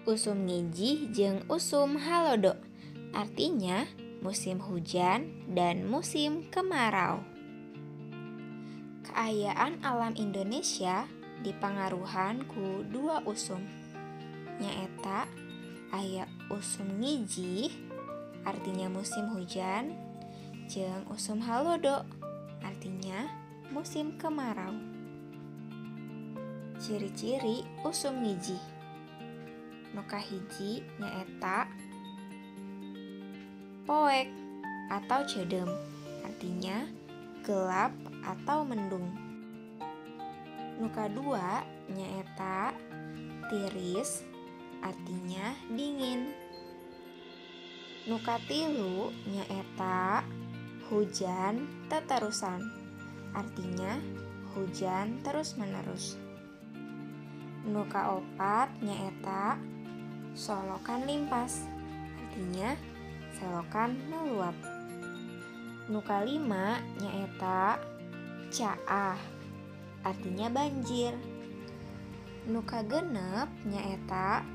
Usum ngijih jeung usum halodo, artinya musim hujan dan musim kemarau. Kaayaan alam Indonesia dipangaruhan ku dua usum, nyaeta aya usum ngijih artinya musim hujan jeung usum halodo artinya musim kemarau. Ciri-ciri usum ngijih. Nu kahiji nyaeta poek atau ceudeum, artinya gelap atau mendung. Nu kadua nyaeta tiris, artinya dingin. Nu katilu nyaeta hujan teterusan, artinya hujan terus-menerus. Nu kaopat nyaeta solokan limpas, artinya selokan meluap. Nu kalima nyaeta caah, artinya banjir. Nu kagenep nyaeta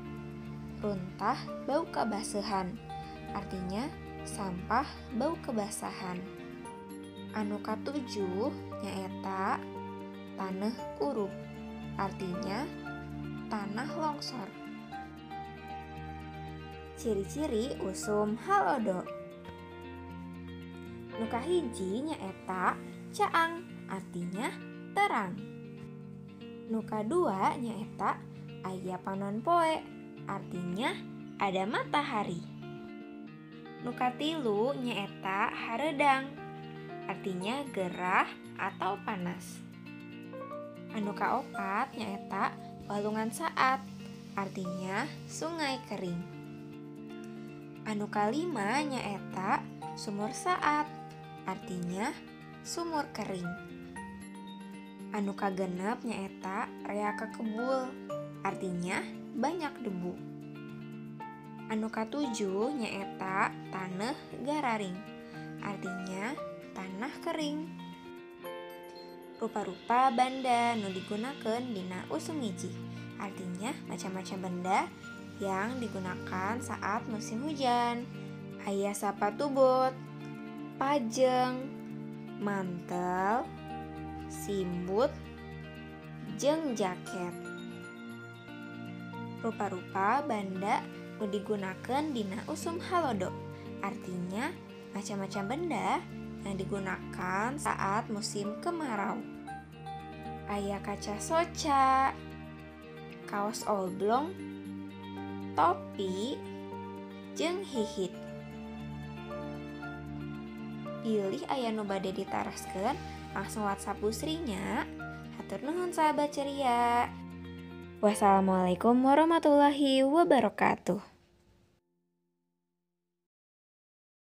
runtah bau kabasehan, artinya sampah bau kebasahan. Anu katujuh nyaeta taneuh urug, artinya tanah longsor. Ciri-ciri usum halodo. Nu kahiji nyaeta caang, artinya terang. Nu kadua nyaeta aya panon poe, artinya ada matahari. Nu katilu nyaeta hareudang, artinya gerah atau panas. Anu kaopat nyaeta walungan saat, artinya sungai kering. Anu kalima nyaeta sumur saat, artinya sumur kering. Anu kagenep nyaeta rea kekebul, artinya banyak debu. Anu katujuh nyaeta taneuh gararing, artinya tanah kering. Rupa-rupa banda nu digunakeun dina usum ngijih, artinya macam-macam benda yang digunakan saat musim hujan. Aya sapatu bot, pajeng, mantel, simbut, jeung jaket. Rupa-rupa banda nu digunakeun dina usum halodo, artinya macam-macam benda yang digunakan saat musim kemarau. Aya kaca soca, kaos oblong, topi, jeung hihit. Pilih aya nu bade ditaroskeun, langsung WhatsApp Bu Sri nya. Hatur nuhun sahabat ceria. Wassalamualaikum warahmatullahi wabarakatuh.